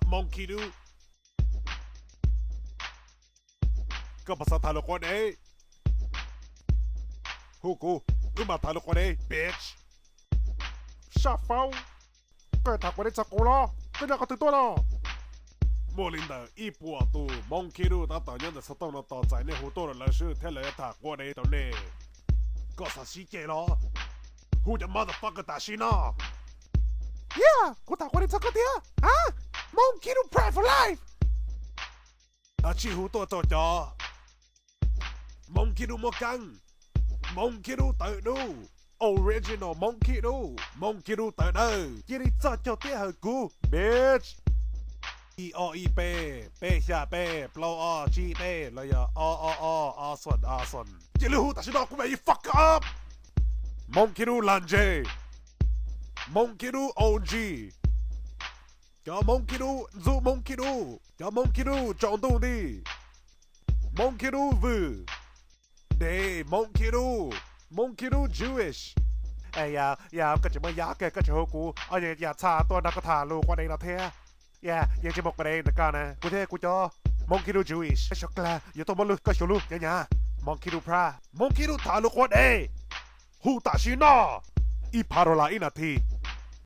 Monkey dude. Koj puas xav tham lus quav dev? Hu kuv, wb mam tham lus quav dev, bitch. Saj Faub, koj tham quav dev txog kuv los? Koj nyob qhov twg tuaj no? Muaj li ntawm ib puas tus Monkey dude tab tom nyob ntawm xov tooj no tos txais nej hu tuaj rau lawv xwb thiab lawv yuav tham quav dev rau nej. Koj xav sib ceg los? Hu cov motherfucker tam sim no. Yeah, kuv tham quav dev txog koj thiab. Monkey dude, pray for life. Ab, tsis hu tuaj rau cov Monkey dude muaj keeb, Monkey dude tawv dub, original Monkey dude, Monkey dude tawv dawb, cia li txog caug tiab hawm kuv, bitch. Ib ob ib peb, peb xya peb, plaub ob tsib peb los yog ob ob ob, awesome awesome. Cia li hu tam sim no, kuv mam li fuck up. Monkey dude lag ntseg, Monkey dude O G, cov Monkey dude ntxub Monkey dude, cov Monkey dude tsaus ntuj nti, Monkey dude vwm dev, Monkey dude, Monkey dude Jewish. Yog koj tsis muaj yam kiag koj tsis hu kuv ob yam txha tuaj nrog koj tham lus quav dev no thiab. Yog yeej tsis muaj quav dev ntawm koj na, kuv thiab kuv cov Monkey dude Jewish xyov klag yuav tuaj muab lub koj xyuas lub nyav nyav. Monkey dude pra, Monkey dude tham lus quav dev. Hu tam sim no, ib phav dollar ib nas this.